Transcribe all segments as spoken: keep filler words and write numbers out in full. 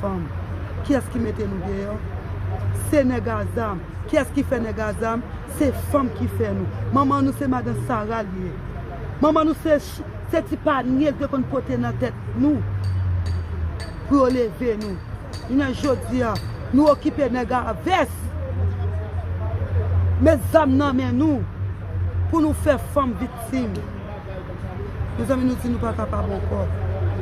Fanm. Kiyès ki mete nou deyò? Se nèg a zam. Kiyès ki fè nèg a zam? Se fanm ki fè nou. Manman nou se madan Sara l ye. Manman nou se, se ti panye l te konn pote nan tèt nou pou yo leve nou. Jounen jodi a, nou okipe nèg a vès. Met zam nan men nou pou nou fè fanm viktim. Mezanmi, nou di nou pa kapab ankò.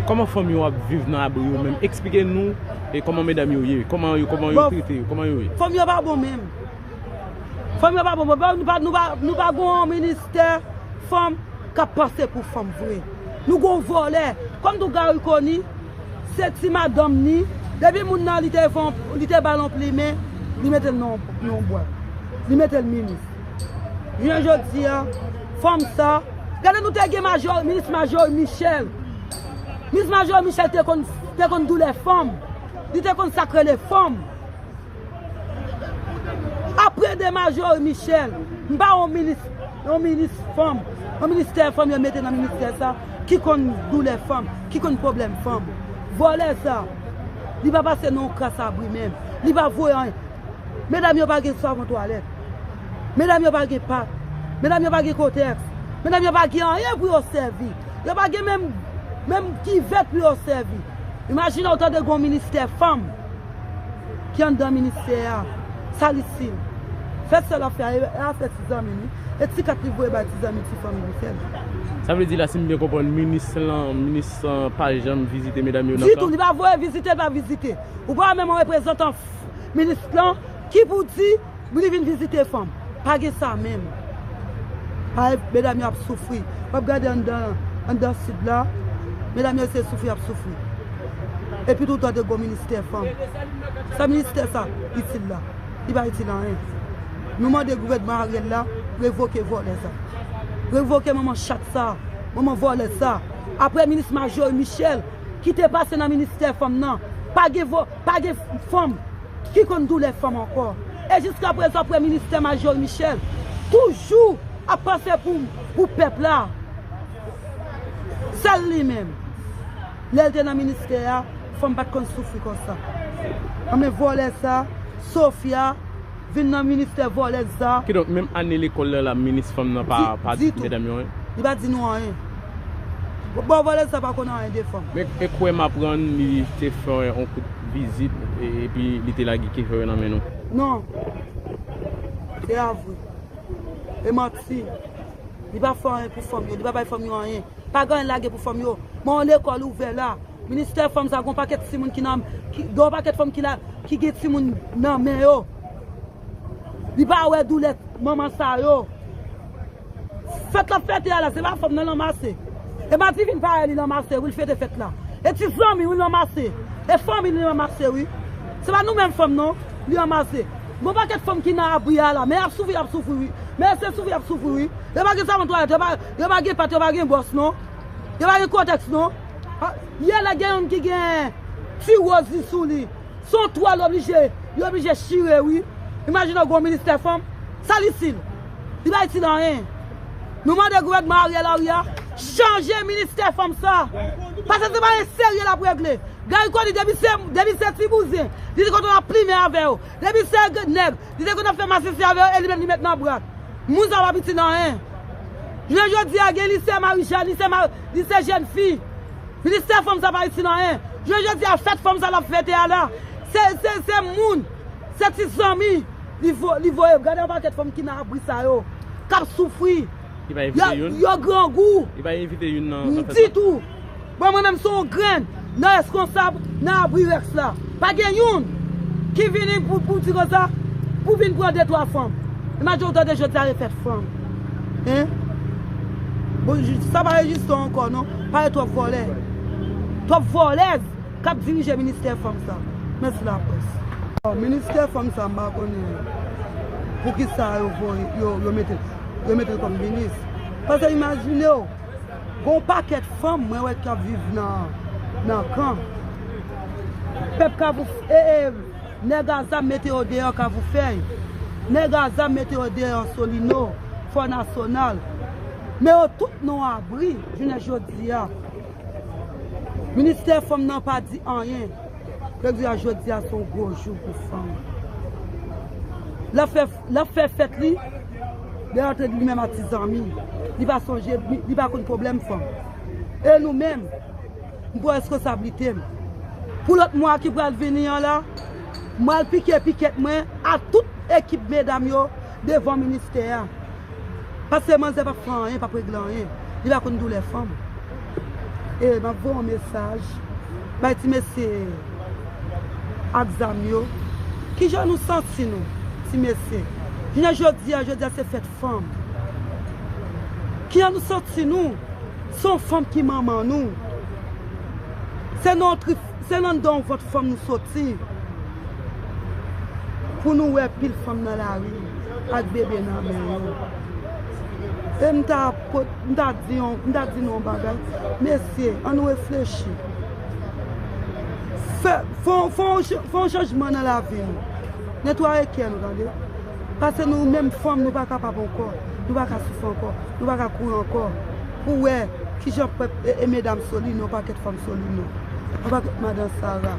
Kòman fanm yo ap viv nan abri yo menm? Eksplike nou e kòman medam yo ye, kòman yo, kòman yo Bon, trete yo, kòman yo ye? Fanm yo pa bon menm. Fanm yo pa bon. Bon, nou pa, nou pa, nou pa gon ministè fanm k ap panse pou fanm vre. Nou gon vòlè. Kòm tou Garry Conille, se ti madanm ni. Depi moun nan li te fè yon, li te ba l yon plimen, li mete l nan yon, nan yon bwat. Li mete l minis. Jounen jodi a, fanm sa, gade nou te gen Major, minis Majorie Michel. Minis Majorie Michel te konn, te konn doulè fanm. Li te konn sa k rele fanm. Apre de Majorie Michel, m pa yon minis, yon minis fanm, yon ministè fanm yo mete nan ministè sa, ki konn doulè fanm, ki konn pwoblèm fanm. Vòlè sa, li pa pase nan yon kras abri menm. Li pa voye anyen. Medam yo pa gen savon twalèt. Medam yo pa gen pat. Medam yo pa gen kotèks. Medam yo pa gen anyen pou yo sèvi. Yo pa gen menm, menm kivèt pou yo sèvi. Imajine w tande gon ministè fanm ki anndan ministè a. Salisil. Fè sèl afè a, e afè ti zanmi li. E ti kat li voye bay ti zanmi ti fanmi li fè l. Sa vle di la, si m byen konprann, minis lan, minis lan pa janm vizite medam yo nan kan? Ditou, li pa voye vizite, li pa vizite. Ou pa wè menm yon reprezantan f-, minis lan ki pou di li vin vizite fanm. Pa gen sa menm. Parèt medam yo ap soufri. W ap gade anndan, anndan sid la, medam yo se soufri y ap soufri. Epi tou tande gwo ministè fanm. Sa ministè sa itil la? Li pa itil anyen. Nou mande gouvènman Ariel la revoke vòlè sa. Revoke manman chat sa, manman vòlè sa. Apre minis Majorie Michel ki te pase nan ministè fanm nan, pa gen vò-, pa gen fanm ki konn doulè fanm ankò. E jiskaprezan, apre ministè Majorie Michel, toujou ap panse pou, pou pèp la. Sèl li menm. Lè l te nan ministè a, fanm pa t konn soufri konsa. Anben vòlè sa, Sofia, vin nan ministè vòlèz sa. Kidonk, menm ane lekòl la, la minis fanm nan pa, pa di medam yo anyen? Li pa di nou anyen. Bon, vòlèz sa pa konn anyen de fanm. Men, e kwè m aprann li te fè yon kout vizit, e, epi li te lage kefè yo nan men nou. Non. Se pa vre. E manti. Li pa fè anyen pou fanm yo, li pa bay fanm yo anyen. Pa gen anyen lage pou fanm yo. Men yon lekòl ouvè la. Ministè fanm sa, gon pakèt timoun ki nan, ki, gon pakèt fanm ki la, ki gen timoun nan men yo. Li pa wè doulè manman sa yo. Fèt l ap fete a la, se pa fanm nan l anmase. E Madivin parèy li l anmase, wi, l fete fèt la. E ti zanmi, wi, l anmase. E fanmi li l anmase, wi. Se pa nou menm fanm, non, li anmase. Gon pakèt fanm ki nan abri a la, men y ap soufri, y ap soufri, wi. Men se soufri, y ap soufri, wi. Yo pa gen savon twalèt, yo pa, yo pa gen pat, yo pa gen bwòs, non. Yo pa gen kotèks, non. A, yè la gen youn ki gen ti woz li sou li. Se yon twal oblije, yo oblije chire, wi. Imajine w gon ministè fanm. Sa l itil? Li pa itil anyen. Nou mande gouvènman Ariel Henry a chanje ministè fanm sa. Paske se pa yon serye l ap regle. Garry Conille, depi se, depi se ti bouzen, li te kontan ap plimen avè yo. Depi se nèg, li te kontan fè masisi avè yo, e li menm li met nan bwat. Moun sa pa itil anyen. Jounen jodi a, gen lise Marijàn, lise Ma-, lise jèn fi. Ministè fanm sa pa itil anyen. Jounen jodi a, fèt fanm sa l ap fete a la. Se, se, se moun, se ti zanmi. Li vo-, li voye, gade yon pakèt fanm ki nan abri sa yo, k ap soufri. Li pa envite youn? Yo grangou. Li pa envite youn nan, nan fèt la? Ditou. Bon, mwen menm se yon grenn nan reskonsab nan abri Rex la. Pa gen youn ki vini pou, pou di konsa, pou vin pran de twa fanm. Imajine w tande jodi a gen fèt fanm. Hein? Bon, sa pa rejiste ankò, non. Pale twòp vòlè. Twòp vòlèz k ap dirije ministè fanm sa. Mèsi laprès. Bon, ministè fanm sa, m pa konnen poukisa yo voye, yo, yo mete, yo mete l kòm minis. Paske imajine w, gon pakèt fanm mwen wè k ap viv nan, nan kan. Pèp Kafou, e, e, nèg a zam mete yo deyò Kafou Fèy. Nèg a zam mete yo deyò Solino, Fò Nasyonal. Men yo tout nan abri, jounen jodi a. Ministè fanm nan pa di anyen. Jodi a, jodi a se yon gwo jou pou fanm. L ap fè, l ap fè fèt li, de antre li menm ak ti zanmi. Li pa sonje, li, li pa konn pwoblèm fanm. E nou menm, m pran responsablite m. Pou lòt mwa ki pral vini an la, m al pike pikèt mwen ak tout ekip medam yo devan ministè a. Paske manzè p ap fè anyen, p ap regle anyen. Li pa konn doulè fanm. E m ap voye yon mesaj bay ti mesye ak zam yo. Kijan nou santi nou, ti mesye? Jounen jodi a, jodi a se fèt fanm. Kijan nou santi nou? Se yon fanm ki manman nou. Se nan yon trip, se nan anndan yon vant fanm nou soti. Pou nou wè pil fanm nan lari ak bebe nan men yo. E m ta pot, m ta di yon, m ta di nou yon bagay. Mesye, ann nou reflechi. Fè, fè, fè, yon ch- fè yon chanjman nan lavi nou. Netwaye kè nou, tande. Paske nou menm fanm, nou pa kapab ankò. Nou pa ka soufri ankò. Nou pa ka kouri ankò. Pou wè kijan pèp e, e medam solid, yon pakèt fanm solid nou. Yon pakèt madan Sara.